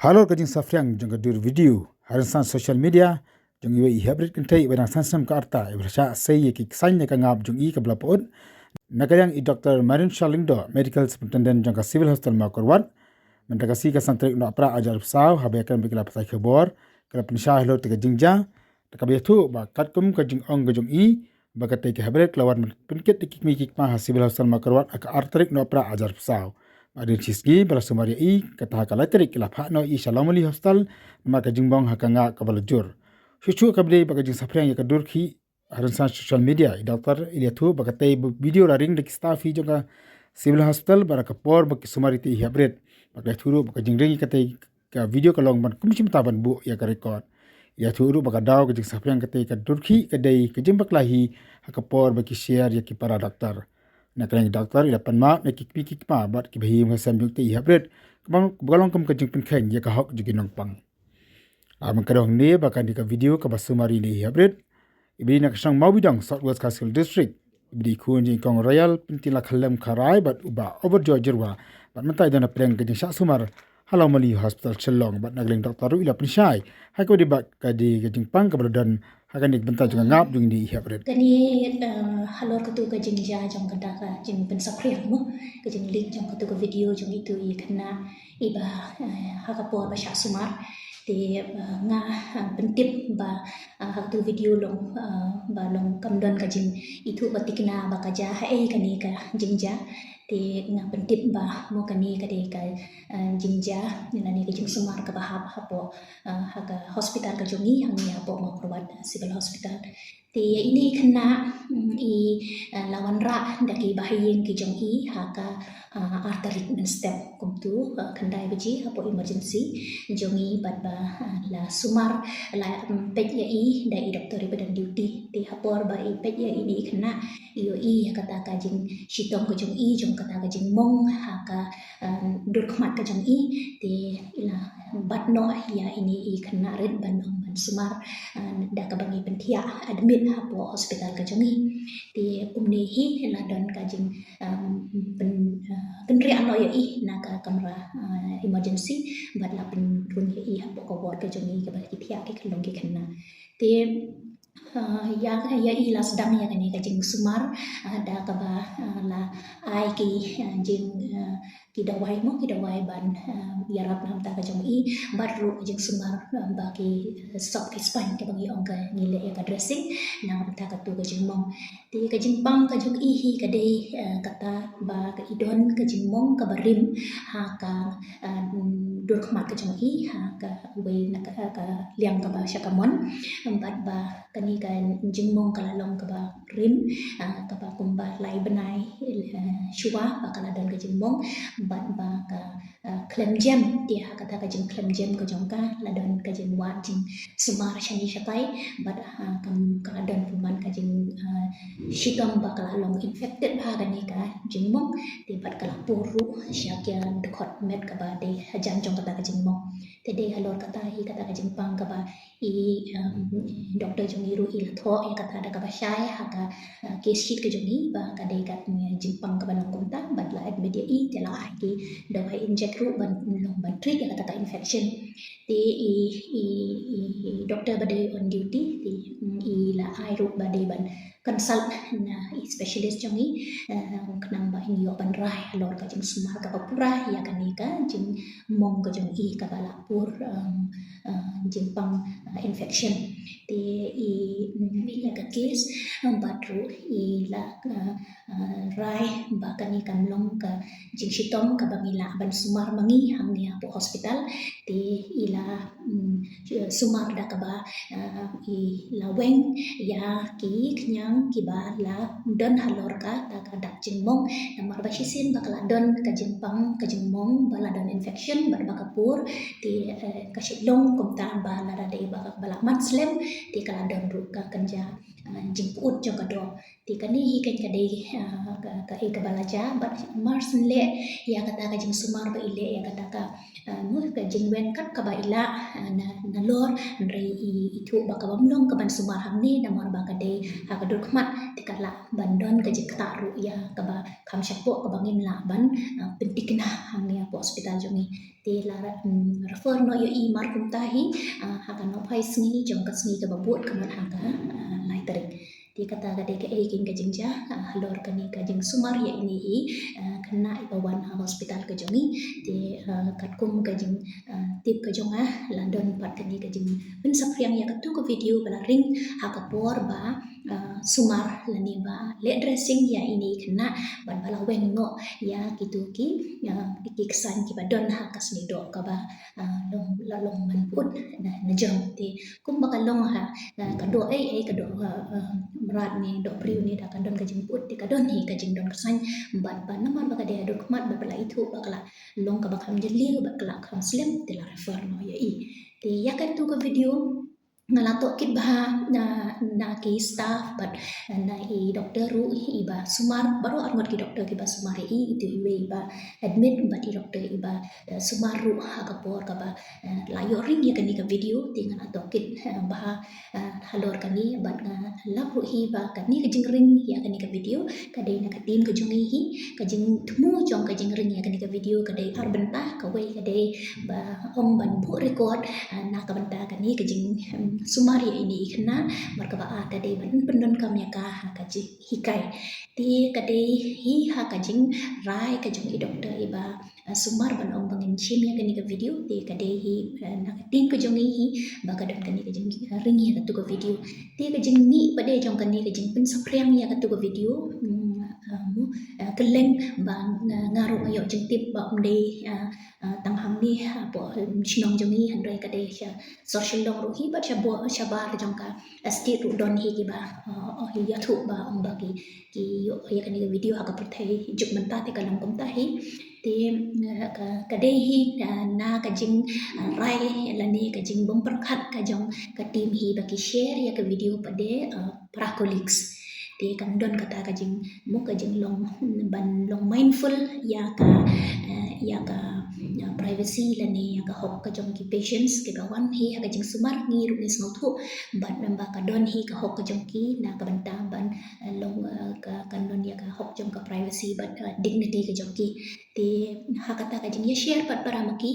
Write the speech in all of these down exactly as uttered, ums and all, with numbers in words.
Halor ka jingsaphriang jong ka dur video ha rynsan social media jong iwei i heprit kynthei iba dang san snem ka rta iba la shah sei ïa ki ksain ïa ka ngap jong i kaba la pyut na ka liang i Doctor Marinshaw Lyngdoh, Medical Superintendent jong ka Civil Hospital Mawkyrwat, mynta ka sngi ka san tarik Nohprah ar hajar arphew saw, haba ïakren bad ki lad pathai khubor, ka la pynshai halor kata ka jingjia, da kaba ïathuh ba katkum ka jingong ka jong i ba katei ka heprit ka la wan pynkit ïa ki kmie ki kpa ha Civil Hospital Mawkyrwat ha ka ar tarik Nohprah ar hajar arphew saw. Hadien shi sngi ba la sumar ïa i, kata ha ka lai tarik ki la phah noh ïa i sha Longmali Hospital namar ka jingmong ha ka ngap kaba la jur. Shuh shuh kaba dei bad ka jingsaphriang ïa ka dur khih ha rynsan social media, i doktor i la ïathuh ba katei ka video la ring da ki staff hi jong ka Civil Hospital bad ha ka por ba ki sumar ïa i heprit. Bad ka la ïathuh ruh ba ka jingring ïa katei ka video ka long ban kum shim ta ban buh ïa ka record. I la ïathuh ruh ba ka daw ka jingsaphriang katei ka dur khih ka dei ka jingbakla hi ha ka por ba ki share ïa ki para doktor. Na ka liang i doktor i la pan map ïa ki kmie ki kpa bad ki bahaïing bahasem jong katei i heprit, kaba long kum ka jingpynkheiñ ïa ka hok jong ki nongpang. Lam ka dong ne ba kane ka video kaba sumar ïa i heprit, iba dei na ka shnong Mawbidong, South West Khasi Hills District, iba dei i khun jong i Kong Royal Pyntieng Lakhyllem Kharai bad u Bah Overjoy Jyrwa, bad mynta i don hapdeng ka jingshah sumar ha Longmali Hospital Shillong, bad na ka liang i doktor ruh i la pynshai ha kaba dei ba ka dei ka jingpang kaba la don ha kane ka bynta jong ka ngap jong i heprit. Kane, eh, halor katu ka jingjia jong kata ka jingpynsaphriang mo, ka jingleak jong katu ka video jong itu i khynnah iba, eh, ha ka por ba shah sumar. Te, eh, nga, eh, pyntip ba, eh, ha katu video long, eh, ba long kam don ka jingithuh ba tikna ba ka jia haei kane ka jingjia. Te nga pyntip ba mo kane ka dei ka, eh, jingjia lane ka jingsumar kaba hap hapoh, eh, ha ka hospital ka jong i hangne hapoh Mawkyrwat, eh, Civil Hospital. Te ïa ine i khynnah, mm, i, eh, la wanrah da ki bahaïing ki jong i ha ka, eh, ar tarik mynstep kumtu, eh, khyndai baje hapoh emergency jong i bad ba, eh, la sumar, la, mm, peit ïa i da i doktor iba don duty. Te ha por ba i peit ïa ine i khynnah, i ïohi ïa kata ka jingshitom ka jong i jong kata ka jingmong ha ka, eh, dur khmat ka jong i. Te i la bat noh ïa ine i khynnah rit ban ong ban sumar, eh, da kaba ngi pynthiah admit hapoh hospital ka jong i. Te kumne hi la don ka jing, eh, pyn, eh, pynriah noh ïa i na ka kamra, eh, emergency bad la pynrung ïa i hapoh ka ward ka jong i kaba ki thiah ki khyllung ki khynnah. Te, eh, ïa, ïa i la sdang ïa kane ka jingsumar, eh, da kaba, eh, la ai ki, eh, jing, eh, ki dawai mo, ki dawai ban, eh, ïarap na ka bynta ka jong i, bad ruh jingsumar, eh, ba ki, eh, sop ki spine kaba ngi ong ka ngi leh ïa ka dressing na ka bynta katu ka jingmong. Te ka jingpang ka jong i hi ka dei, eh, kata ba ka i don ka jingmong kaba rim ha ka, eh, dur khmat ka jong i, ha kawei na ka, ka liang kaba sha kamon. Bad ba kane ka jingmong ka la long kaba rim, ah, kaba kumba lai bnai, eh, shuwa ba ka la don ka jingmong, bad ba ka, ah, khlem jem, te ha kata ka jingkhlem jem ka jong ka la don ka jingwad jingsumar shane shatai, bad, ah, kam, ka la don pynban ka jing, ah, shitom ba ka la long infected ha kane ka jingmong, te bad ka la pur ruh sha ka dkhot met kaba dei hajan jong kata ka jingmong. Te dei halor kata hi kata ka jingpang kaba i, um, doktor jong i ruh i la thoh ïa kata da kaba shai ha ka, uh, case sheet ka jong i ba ka dei ka, uh, jingpang kaba long kumta bad la admit ïa i, te la ai ki dawai inject ruh ban long ban treat ïa kata ka infection. Te i, i, i doktor ba dei on duty te, um, i la ai ruh ba dei ban consult na i specialist jong i, eh, khnang ba in ïoh ban rai halor ka jingsumar kaba pura ïa kane ka jingmong ka jong i kaba la pur, um, eh, jingpang, eh, infection. Te i, mm, ïa ka case, um, bad ruh i la, eh, eh, rai ba kane kan long ka jingshitom kaba ngi lah ban sumar ma ngi hangne hapoh hospital. Te i la, mm, sumar da kaba, eh, i la weng ïa ki khñiang kiba la don halor kata ka dak jingmong. Namar ba shisien ba ka la don ka jingpang ka jingmong ba la don infection bad ba ka pur. Te, eh, ka shait long kumta ba lada dei ba ka ba la mat slem te ka la don ruh ka kynja, eh, jingpyut jong ka doh. Te kane hi kan ka dei, ah, ka, ka, eh, kaba la jia bad mar shen leh ïa kata ka jingsumar ba i leh ïa kata ka, ah, mo ka jingweng kat kaba i lah, ah, na, nalor, hynrei i, i thuh ba kaba ym long kaban sumar hangne namar ba ka dei ha ka dur khmat te ka lah ban don ka jingktah ruh ïa kaba kham shapoh kaba ngim lah ban, ah, pynthikna hangne hapoh hospital jong ngi. Te la, mm, refer noh ïa i mar kumta hi, ah, ha ka nohphai sngi jong ka sngi kaba bud, ka mut ha ka, ah, lai tarik. Te kata ka dei kaei keiñ ka jingjia, ah, halor kane ka jingsumar ïa ine i, ah, khynnah iba wan ha hospital ka jong ngi. Te, ah, katkum ka jing, ah, tip ka jong nga, la don pat kane ka jingpynsaphriang ïa katu ka video ba la ring ha ka por ba, ah, sumar lane ba leh dressing ïa ine i khynnah, bad ba la weng noh ïa kitu ki, ah, ki ksain kiba don ha ka snieh doh kaba, ah, long, la long ban put na, na jong. Te kumba ka long ha, ah, ka doh ei ei, ka doh, ah, ah, mrad ne doh briew ne, da ka don ka jingput, te ka don hi ka jingdon ksain, bad ba namar ba ka dei haduh khmat, bad ba la ithuh ba ka la long kaba kham jylliew bad ka la kham slem, te la refer noh ïa i. Te ïa katu ka video nga la tohkit bha na, na ki staff bad na i doktor ruh iba sumar, baroh arngut ki doktor kiba sumar ïa i, itu iwei iba admit bad i doktor iba, eh, sumar ruh ha ka por kaba, eh, la ïoh ring ïa kane ka video. Te nga la tohkit, eh, bha, eh, halor kane, bad nga lap ruh hi ba kane ka jingring ïa kane ka video ka dei na ka team ka jong ngi hi. Ka jingthmu jong ka jingring ïa kane ka video ka dei ar bynta. Kawei ka dei ba ong ban buh record, ah, na ka bynta kane ka jing, em, sumar ïa ine i khynnah. Bad kaba ar ka dei ban pyndonkam ïa ka ha ka jinghikai. Te ka dei hi ha ka jingrai ka jong i doktor iba, ah, sumar ban ong ba ngin shim ïa kane ka video. Te ka dei hi, ah, na ka team ka jong ngi hi ba ka don kane ka jingring ïa katu ka video. Te ka jingmih pat de jong kane ka jingpynsaphriang ïa katu ka video, mm, ah, mo, ah, kylleng ba nga, nga ruh nga ïoh jingtip ba ym dei, ah, ah, tang hangne hapoh, em, shnong jong ngi, hynrei ka dei sha Sor Shillong ruh hi bad shabar, shabar jong ka, ah, state ruh don hi kiba, ah, oh, ïathuh ba ong ba ki, ki ïoh ïa kane ka video ha ka pyrthei juk mynta. Te ka long kumta hi. Te, eh, ka, ka dei hi, ah, na ka jing, ah, rai lane ka jingbym pyrkhat ka jong ka team hi ba ki share ïa ka video pat de, ah, para colleagues. Te kam don kata ka jing, mo, ka jinglong, ban long mindful ïa ka, eh, ïa ka, ïa privacy lane ïa ka hok ka jong ki patients kiba wan hi ha ka jingsumar. Ngi ruh ngi sngewthuh bad ba ka don hi ka hok ka jong ki na ka bynta ban, eh, long, eh, ka, kan don ïa ka hok jong ka privacy bad, eh, dignity ka jong ki. Te ha kata ka jingïashare pat para ma ki,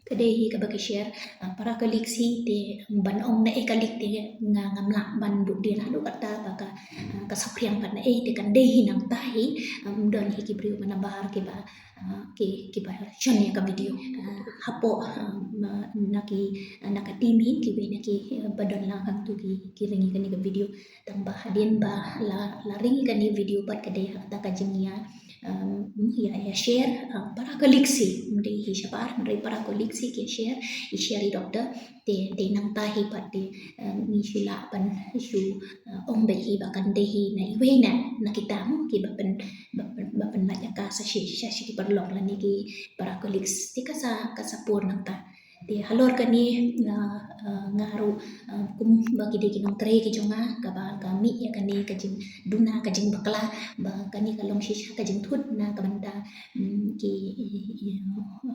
ka dei hi kaba ki share, ah, para colleagues hi. Te ban ong na ei colleague te nga ngam lah ban bud dien haduh katta ba ka, ah, ka saphriang pat na ei. Te kan dei hi nangta hi, ah, ym don hi ki briew ba nabar kiba, ah, ki, kiba shon ïa ka video. Ah, hapoh, ah, ma, na ki, ah, na ka team hi, kiwei na ki, ah, ba don lang hangtu ki, ki ring ïa kane ka video. Tang ba hadien ba la, la ring ïa kane video pat ka dei ha kata ka jingïa, um, ïa, ïa share, um, para colleagues hi, ym dei hi shabar, ym dei para colleagues hi ki share, i share i doktor. Te, te nangta hi pat te, um, ngi shu lah ban shu, uh, ong beit hi ba kan dei hi na iwei na, na kita, mo, kiba pyn, ba pyn, ba pynlait ïa ka sha shi, sha shi ki paralok lane ki para colleagues. Te ka sa, ka sa pur nangta. Te halor kane, ah, ah, nga ruh, ah, kumba ki dei ki nongtrei ki jong nga, kaba ka mih ïa kane ka jingduna, ka jingbakla, ba kane ka long shisha ka jingthut na ka bynta, mm, ki,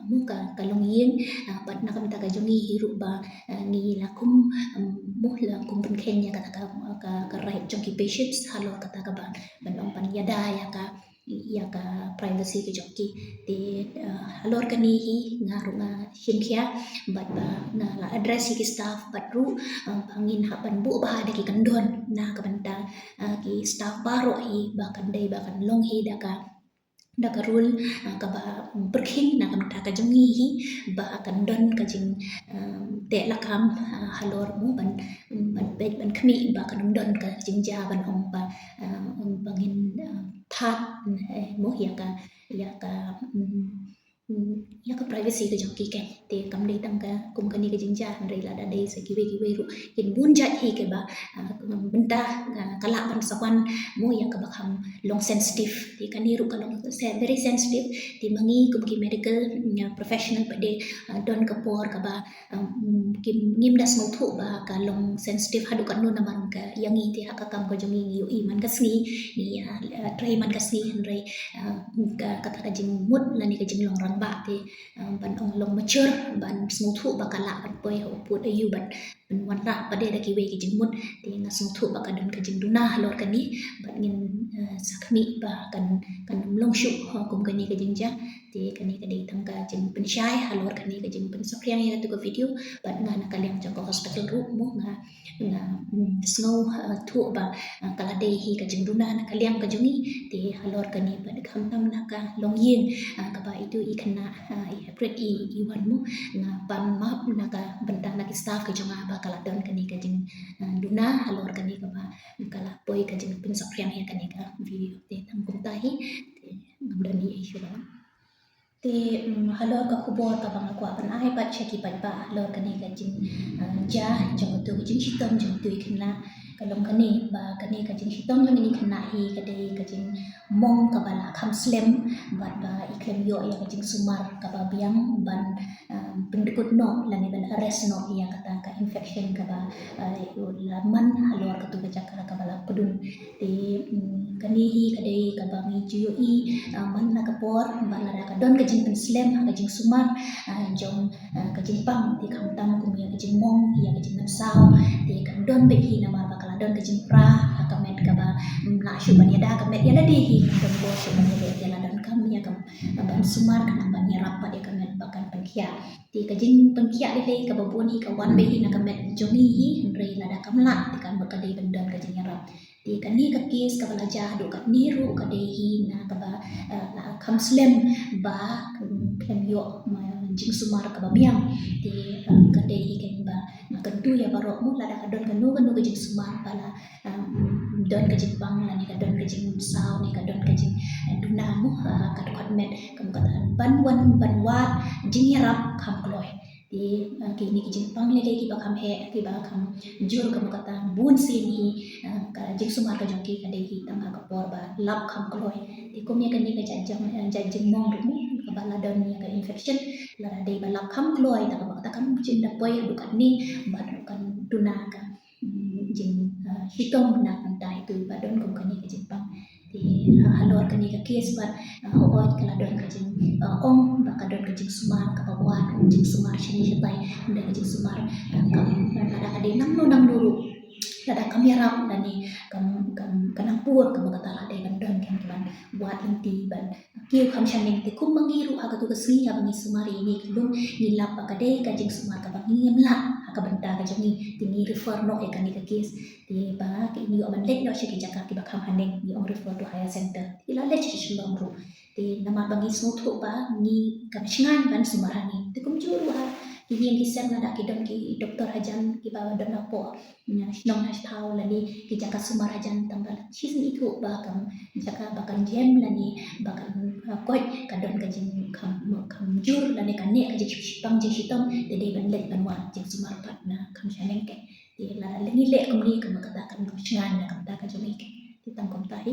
mo, ka, ka longïing, ah, bad na ka bynta ka jong ngi hi ruh ba, ah, ngi la kum, mm, mo, la kum pynkheiñ ïa kata ka, ka, ka right jong ki patients halor kata kaba ban ong ban ïada ïa ka, ïa ka privacy ka jong ki. Te, eh, halor kane hi nga ruh nga shim khia bad ba nga la address ïa ki staff bad ruh, eh, ba ngin hap ban buh bha da ki kyndon na ka bynta, eh, ki staff baroh hi ba kan dei ba kan long hi da ka, da ka rule, eh, kaba pyrkhing na ka bynta ka jong ngi hi ba kan don ka jing, eh, teh lakam, eh, halor mo ban, ban peit ban khmih ba kan ym don ka jingjia ban ong ba, eh, ba ngin, eh, thad, eh, mo, ïa ka, ïa ka, mm, mm, ïa ka privacy ka jong ki. Te kam dei tang ka kum kane ka jingjia, hynrei lada dei sa kiwei kiwei ruh, kin bun jait hi kiba, ah, bynta, ah, ka lah ban sa wan, mo, ïa kaba kham long sensitive. Te kane ruh ka long se-, very sensitive. Te ma ngi kum ki medical, mm, professional pat de, ah, don ka por kaba, um, kim, ngim da sngewthuh ba ka long sensitive haduh katno namar ka ïa ngi te ha ka kam ka jong ngi ngi ïohi man ka sngi, ngi, ah, trei man ka sngi, hynrei, ah, ka, kata ka jingmut lane ka jinglong rangbah te, ah, ban ong long mature, ban sngewthuh ba ka lah ban poi ha u pud aïu bad pynwanrah pat de da kiwei ki jingmut. Te nga sngewthuh ba ka don ka jingduna halor kane, bad ngin, eh, sa khmih ba kan, kan ym long shuh, ha, kum kane ka jingjia. Te kane ka dei tang ka jingpynshai halor kane ka jingpynsngewkhia ïa katu ka video, bad nga na ka liang jong ka hospital ruh mo nga, nga, mm, sngew, eh, thuh ba, eh, ka la dei hi ka jingduna na ka liang ka jong ngi. Te halor kane bad khamtam na ka longïing, eh, kaba itu i khynnah, eh, i haprit i, i wan mo, nga pan map na ka bynta na ki staff ka jong nga ba ka la don kane ka jing, eh, duna halor kane kaba ka la poi ka jingpynsngewkhia ïa kane ka video. Te tang kumta hi, te ngam don ei ei shuh. Te, mm, halor ka khubor kaba nga kwah ban ai pat sha ki paidbah halor kane ka jing, ah, jia jong utu ka jingshitom jong utu i khynnah, ka long kane ba kane ka jingshitom jong kane i khynnah hi ka dei ka jingmong kaba la kham slem, bad ba i khlem ïoh ïa ka jingsumar kaba biang ban, ah, pyndkut noh lane ban arrest noh ïa kata ka infection kaba, ah, la man halor katu ka jaka kaba la pdung. Te, mm, kane hi ka dei kaba ngi ju ïohi, ah, man la ka por, ba lada ka don ka jingpynshlem ha ka jingsumar, ah, jong, ah, ka jingpang, te khamtam kum ïa ka jingmong, ïa ka jingmynsaw, te kan don beit hi namar ba ka la don ka jingpra ha ka met kaba, mm, la shu ban ïada ka met ïa lade hi, kan don bor shu ban ïada ïa la don kam ïa ka, ah, ban sumar, kan ban ïarap pat ïa ka met ba kan pynkhiah. Te ka jingpynkhiah lei lei kaba bun hi ka wan beit hi na ka met jong ngi hi, hynrei lada kam lah, te kan ba ka dei ban don ka jingïarap. Te kane ka case kaba la jia haduh katne ruh ka dei hi na kaba, eh, la kham slem ba, mm, khlem ïoh, mm, jingsumar kaba biang. Te, eh, ka dei hi kaba nga kyntu ïa baroh mo lada ka don kano kano ka jingsumar ba la, eh, mm, don ka jingpang lane ka don ka jingsaw ne ka don ka jing, eh, duna mo, eh, ka dkhot met, ka mut kata ban wan ban wad jingïarap kham kloi. Te, ah, kine ki jingpang lei lei kiba kham heh, kiba kham jur, ka mut kata bun sien hi, ah, ka jingsumar ka jong ki ka dei hi tang ha ka por ba lap kham kloi. Te kum ïa kane ka jait jing, ah, jait jingmong ruh mo, kaba la don ïa ka infection, lada dei ba lap kham kloi, te ka mut kata kam shym da poi haduh katne, bad ruh kan duna ka, mm, jing, ah, shitom na ka bynta itu ba don kum kane ka jingpang. Te, ah, halor kane ka case pat, ah, hooid ka la don ka jing, ah, ong ba ka don ka jingsumar kaba wad, jingsumar shane shatai, ynda ka jingsumar, ah, kam, lada ka dei nangno nangno ruh, lada kam ïarap lane kam, kam, ka nang pur, ka mut kata la dei ban don kiba ban wad lynti ban kiew kham shaneng. Te kum ma ngi ruh ha katu ka sngi haba ngi sumar ïa ine i khyllung ngi lap ba ka dei ka jingsumar kaba ngim lah ha ka bynta ka jong ngi, te ngi refer noh ïa kane ka case. Te ba ki ïoh ban leit noh sha ki jaka kiba kham haneng, ngi ong refer to higher center. Te la leit sha Shillong ruh. Te namar ba ngi sngewthuh ba ngi kam shngaiñ ban sumar hangne. Te kumjuh ruh ha ki ïing ki sem lada ki don ki doktor hajan kiba don hapoh, ïa, shnong ha shnong lane ki jaka sumar hajan, tang ba shisien ithuh ba kam jaka ba kan jem lane ba kan, ah, koit ka don ka jingkham, kham jur lane ka neh ka jingshipang jingshitom, te dei ban leit ban wad jingsumar pat na kham shaneng ke. Te lada ngi leh kumne, ka mut kata kan ym shngaiñ na ka bynta ka jong ngi ke. Te tang kumta hi.